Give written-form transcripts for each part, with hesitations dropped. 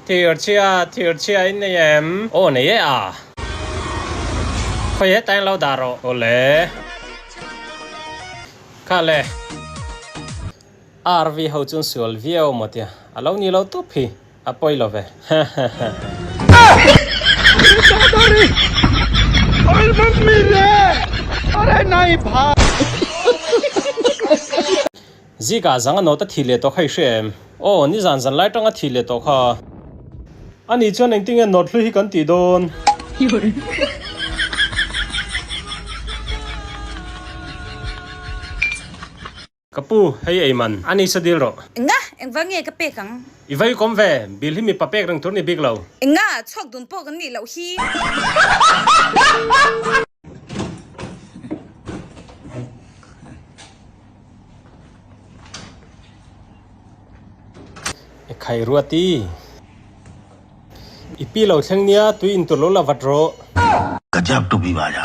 Thir chhia, thir chhia in nei em? Aw nei e a. Khawi hetah hian lo dah rawh. Awle. Kha le. RV ho chuan sual viau maw tia. A lo ni lo tawp hi. A pawi lo ve. Zika zang a nawt a thih leh tawh kha i hria em? Aw, nizan zan lai tang a thih leh tawh kha. Ani chuan engtinge nawt hlui hi kan tih dawn? Ka pu, hei ei man. A ni sa dil rawh. Enga? Engvang nge ka pek ang? I vai kawm ve, bill hi mipa pek reng tur ni bik lo. Enga? Chhuak dun pawh kan nih loh hi. E khai ruati. I pi lo thleng nia tui in tur lo la vat rawh. Gajab topi baja.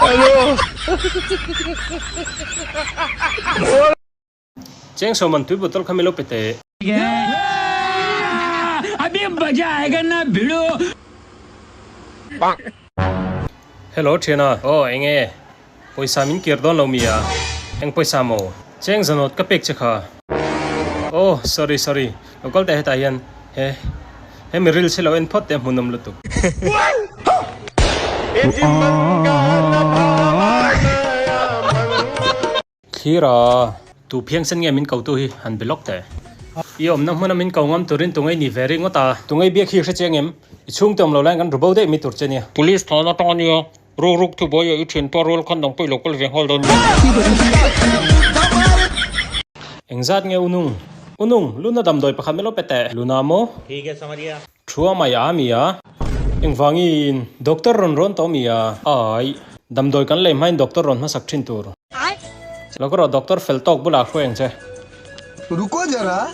Cheng sawman tui bottle kha mi lo pe teh. Hello thiana. Aw eng e. Pawisa min kir dawn lo mi a. Eng pawisa maw? Cheng zanawt ka pek che kha. Aw sorry sorry. Lo kal teh hetah hian he he mi ril si lo en phawt teh hmunawm lutuk. Thlir a, tu phiang sen nge min ko tu hi han be lawk teh. I awmna hmuna min ko ngam turin tungai ni ve ringawt a. Tungai biak hi hre chiang em? I chhungte awm lo laiin kan ru bo daih mai tur che nia. Police thlan atang ania, ruk ruk thu buai ah i thianpa rual khan nang pawh i lo kal ve nghal dawn nia. Engzat nge Unung? Unung, Luna damdawi pakhat mai lo pe teh. Luna maw? Thua mai a mi a. Engvangin doctor rawn rawn tawh mi a. Ai. Damdawi kan lei hmain doctor rawn hmasak thin tur. Lo ka rawh doctor fel tawk bulah hruai ang che. Ruko jara,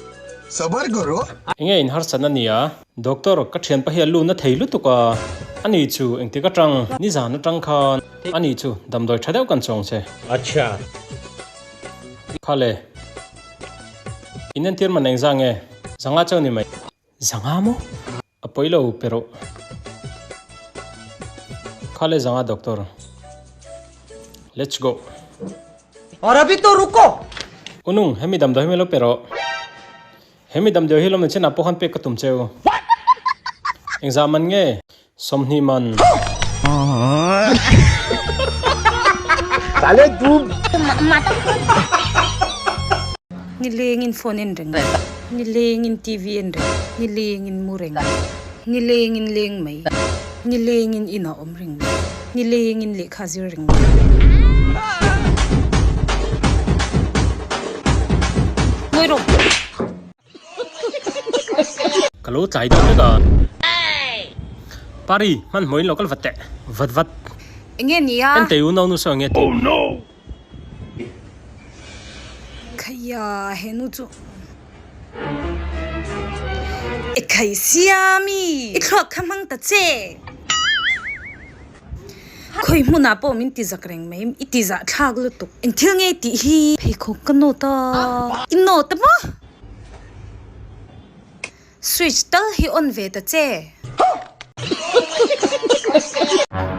sabar karo. Enge in harsat a nia. Doctor, ka thianpa hi a lu na thei lutuk a. Ani chu engtik atang, nizan atang khan. Ani chu damdawi tha deuh kan chawng che. Acha. Khale. In entir man engzah nge? Zanga chauh ni mai. Zanga maw? A pawi lo pe rawh. Kha le zanga doctor. Let's go. Aur abhi to ruko. Unung, hemi damdawi hi min lo pe rawh. Hemi damdawi hi lawm chenah pawh khan pek ka tum cheu. Engzah man nge? 20 man. Nilengin phone en reng, nilengin TV en reng, nilengin mu reng, nilengin leng mai, nilengin inah awm reng mai, nilengin lehkha zir reng mai. Ngawi rawh. Ka lo tlai deuh vek a. Pari, hmanhmawh in lo kal vat teh. Vat vat. Enge nia? Entei u naunu saw enge tih? Khaiya, he nu chu. E khai siami, i thluak kha hmang ta che. Khawi hmunah pawh min ti zak reng mai, i ti zah thlak lutuk. Eng thil nge tih hi? Pheikhawk ka nawt a, i nawt a maw? Switch tal hi on ve ta che.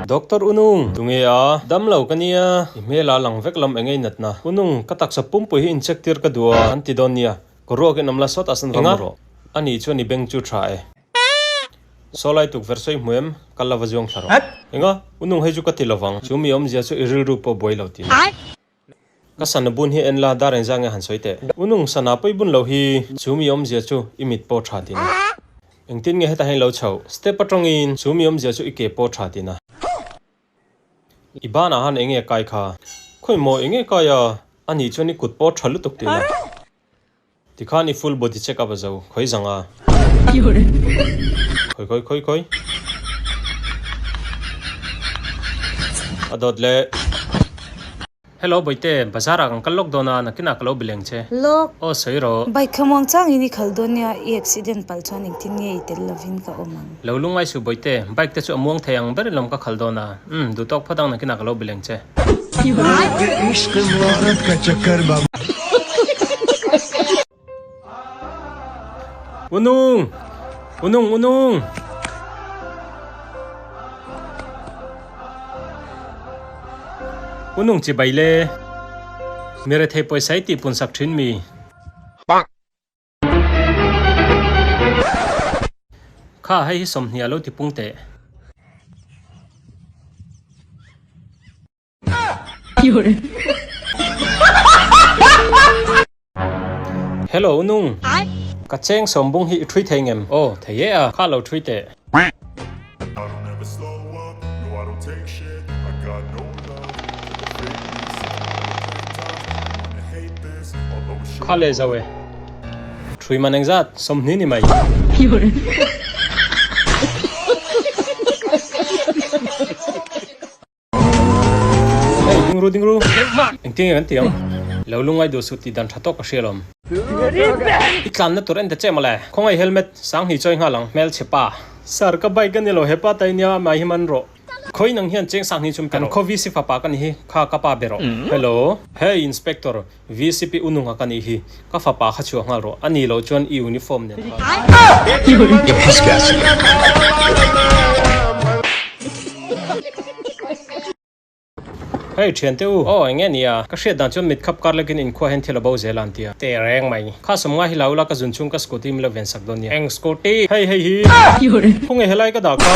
Doctor Unung, tunge a? Dam lo ka nia, i hmel a lang vek lam eng ei natna. Unung, ka taksa pumpui hi incheck tir ka duh a, an ti dawn nia. Ka ruak in awm la sawt a san va mu rawh. Ani chuan i beng chu tha e. Saw lai tukverh sawi hmu em? Kal lova zuang thla rawh. Enga? U nung hei chu ka ti lovang. Chu mi awmzia chu i rilru pawh buai lo tih na. Ka sana bun hi en la, dar engzah nge han sawi teh. U nung sana pawi bun lo hi. Chu mi awmzia chu i mit pawh tha tih na. Engtin nge hetah hian lo chhoh? Step atangin chu mi awmzia chu i ke pawh tha tih na. I banah han enge kai kha? Khawi maw enge kai a? Anih chuan i kut pawh tha lutuk tih na. Tikhan i full body check up a zo, khawi zang a. Khawi khawi khawi khawi. A dawt leh. Hello Bawihte, bazar ah kan kal lawk dawn a, nakinah ka lo bileng che. Lawk. Aw sawi rawh. Bike kha muang changin i khalh dawn nia, i accident palh chuan engtin nge i tel lovin ka awm ang. Lo lungngai suh Bawihte, bike te chu a muang thei ang ber in lawm ka khalh dawn a. Umm, duhtawk phawt ang nakinah ka lo bileng che. Unung! Unung unung! Unung chibai le. Mi rethei pawisa i tih pun sak thin mi. Kha hei hi 20 a lo ti pung teh. Hello Nung. Ka cheng sawmbung hi i thui thei ngem? Aw, thei e a, kha lo thui teh. Kha le zo e. Thui man engzat? 20 ni mai. Hei, ding ru, ding ru. Engtin nge kan ti ang? Lo lungai duh suh tih dan tha tawk ka hria lawm. I tlanna tur en ta che mawle. Khawngaih helmet sang hnih chawi nghal ang, hmelchhe pa. Sir, ka bike a ni lo, hepa ta i nia, mai hi man rawh. Khawi nang hian cheng sang hnih chum pe rawh. Kan khaw VC fapa ka ni hi, kha ka pa be rawh. Hello. Hey, Inspector, VCP Ununga ka nih hi, ka fapa kha chhuah nghal rawh, a nih loh chuan i uniform nen khan. Hei thiante u, aw eng nge nia, ka hriat dan chuan mit khap kar lekin inkhua hian thil a bo zel a an ti a. Teh reng mai. Kha sawmnga hi la ula ka zun chhung ka scooty min lo ven sak dawn nia. Eng scooty? Hei hei hi. Khawnge helai ka dah kha.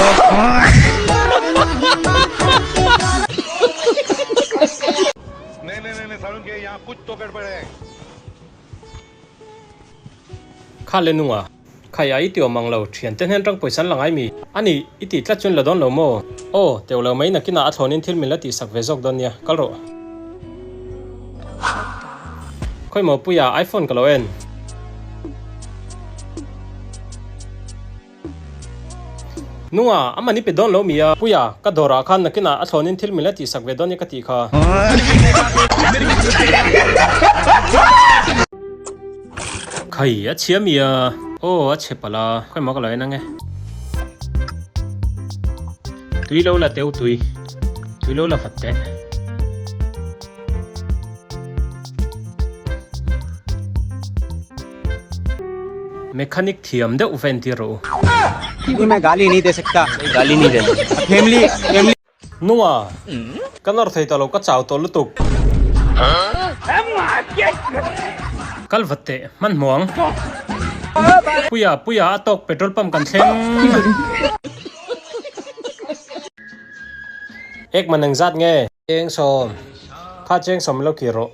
Kha le nunga, Khai a i ti awm ang lo, thiante hnen tang pawisa an la ngai mi? A nih, i tih tlat chuan la dawn lo maw? Aw, teuh lo mai nakinah a thlawnin thil min la tihsak ve zawk dawn nia, kal rawh. Khawi maw Puia, iPhone ka lo en. Nunga, a man i pe dawn lo mi a? Puia, ka dawrah khan nakinah a thlawnin thil min la tihsak ve dawn nia ka tih kha. Khai, a chhia mi a? Aw, a chhe palh a, khawi maw ka lo en ang e. Tui lo la teu tui, tui lo la vat teh. Mechanic thiam deuh va entir rawh u. Nunga, ka nawr thei tawh lo, ka chau tawh lutuk. Kal vat teh, hmanhmawh ang. Puia, Puia, a tawk petrol pump kan thleng. Ek man engzat nge? Cheng sawm. Kha cheng sawm lo kir rawh.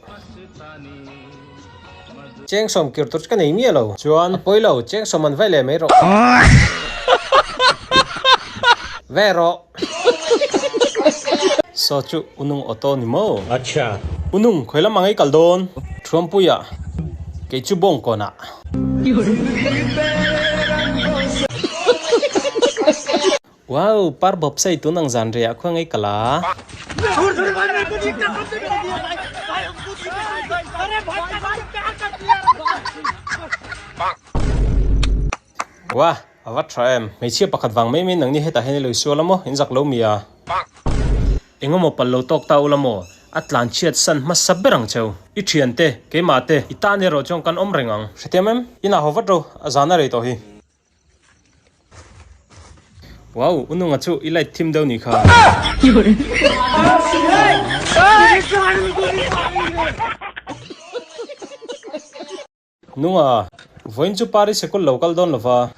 Cheng sawm kir tur chu ka nei miah lo. Chuan a pawi lo, cheng sawm an vai leh mai rawh. Ve rawh. Saw chu Unung auto ni maw? Acha. Unung, khawi lam ang ei kal dawn? Thuampuia, kei chu Bawngkawnah. Wow, par bawp sei tun ang zan riah khuang ei ka la. Wah, a va tha em. Hmeichhia pakhat vang mai mai nang ni hetah hian i lo sual a maw? In zak lo mi a. Engemaw pal lo tawk ta ula maw? A tlan chhiat san hmasa ber ang cheu. I thian te, keimah te, i tan erawh chuan kan awm reng ang. Hrethiam em? Inah haw vat ro, a zan a rei tawh hi. Wow, ununga chu i light thim deuh nih kha. Nunga, vawiin chu Paris sikul lo kal dawn lova.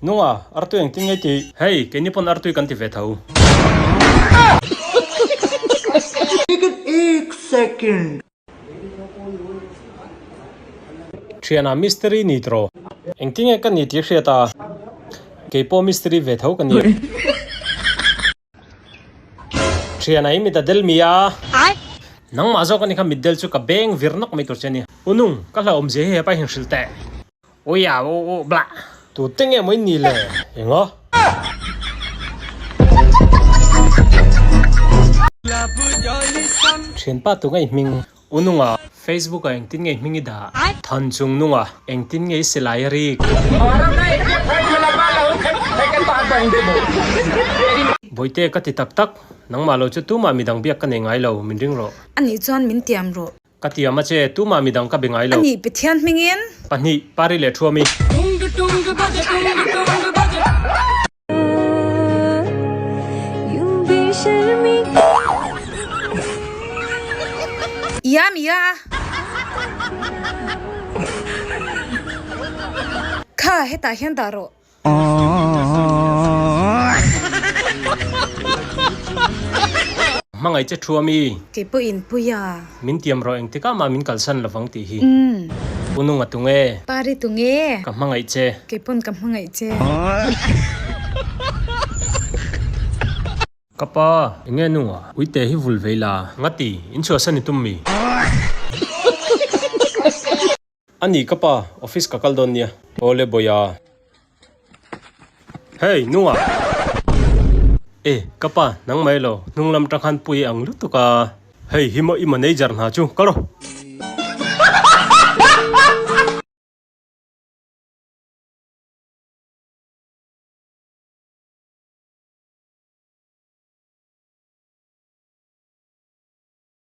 Nunga, artui engtin nge tih? Hei, keini pawn artui kan ti ve tho. Thiana mistiri ni tawh. Engtin nge ka ni tih hriat a, keipawh mistiri ve tho ka ni. Thiana i mit a del mi a. Nangmah zawk ani kha mit del chu ka beng vir nawk mai tur che ania. U Nung, ka hlauhawm zia hi hepa hian hrilh teh. Uia u u blah. Tu te nge maw in ni le? Engaw? Thianpa tu ngei hming. U Nunga, Facebook ah engtin nge hming i dah? Than chung Nunga, engtin nge i silai a rik? Bawihte ka ti tak tak, nangmah lo chu tumah midang biak ka nei ngai lo, min ring rawh. Anih chuan min tiam rawh. Ka tiam a che, tumah midang ka be ngai lo. Anih Pathian hmingin. Pahnih, Pari leh Thuami. Ia mia. Kha hetah hian dah rawh. Hmangaih che thu ami. Kei pawh in pui a. Min tiam rawh engtikah mah min kalsan lovang tih hi. U nunga tu nge? Pari tu nge? Ka hmangaih che. Kei pawn ka hmangaih che. Ka pa, enge nunga? Uite hi vul vei la. Ngati, in chhuahsan i tum mi? A ni ka pa, office ka kal dawn nia. Awle Bawia. Hey, nunga! E, ka pa, nang mai lo, hnung lam tang khan pui ang lutuk a. Hei, hi maw i manager hna chu, kal rawh.